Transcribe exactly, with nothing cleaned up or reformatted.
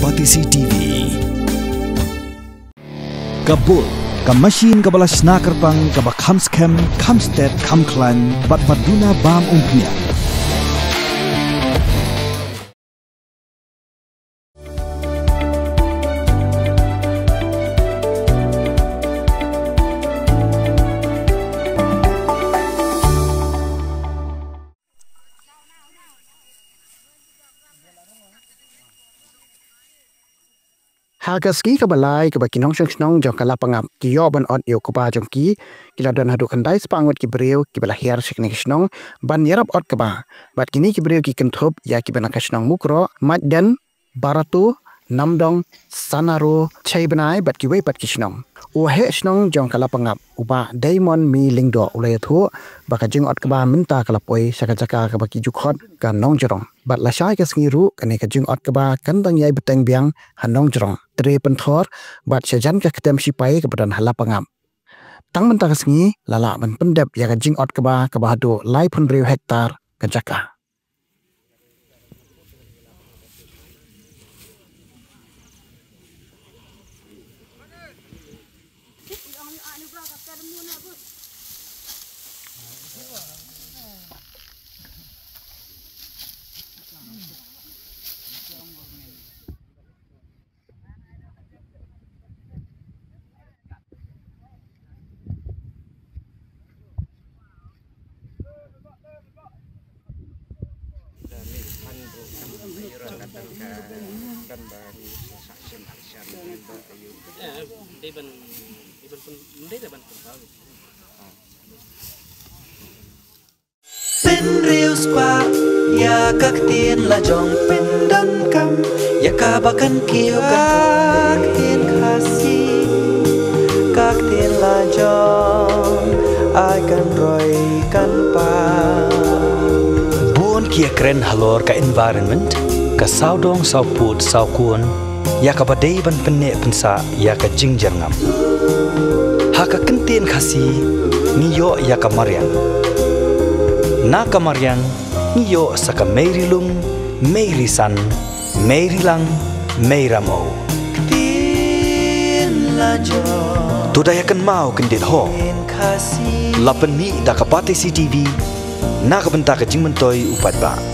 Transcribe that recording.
Batesi T V. Ka bul, ka machine kaba la shna kyrpang, kaba kham skhem, kham stet, kham khlaiñ, bad ba duna bam umphniang. Ha ka sngi kaba lai kaba ki nongshong shnong jong ka Lapangap ki ïoh ban ot ïa u kba jong ki, ki la don haduh khyndai spah ngut ki briew kiba la hiar sha kane ka shnong ban ïarap ot kba. Bad kine ki briew ki kynthup ïa kiba na ka shnong Mukroh, Maitden, Barato, Namdong, Sanaro, Cheibnai bad kiwei pat ki shnong. U waheh shnong jong ka Lapangap, u Bah Diamond Mi Lyngdoh, u la ïathuh ba ka jingot kba mynta ka la poi sha ka jaka kaba ki ju khot ka Nongjrong. Bad lashai ka sngi ruh kane ka jingot kba kan dang ïai bteng biang ha Nongjrong, Tre Pynthor bad shajan ka ktem shipai kaba don ha Lapangap. Tang mynta ka sngi la lah ban pyndep ïa ka jingot kba kaba haduh laiphew hynriew hektar ka jaka. Pynriew spah ïa ka ktien la jong, pyndonkam ïa kaba kan kiew ka ktien Khasi, ka ktien la jong, ai kan roi kan pang. Bun ki ïakren halor ka environment, ka sawdong sawpud sawkun, ïa kaba dei ban pynneh pynsah ïa ka jingjyrngam. Ha ka kyntien Khasi ngi ïoh ïa ka mariang. Na ka mariang ngi ïoh sa ka meiri lung, meiri san, meiri lang, meira mo. Ktien la jong. To da ïa kynmaw kyndit ho. Ktien Khasi. La pynmih da ka Batesi T V na ka bynta ka jingmyntoi u paidbah.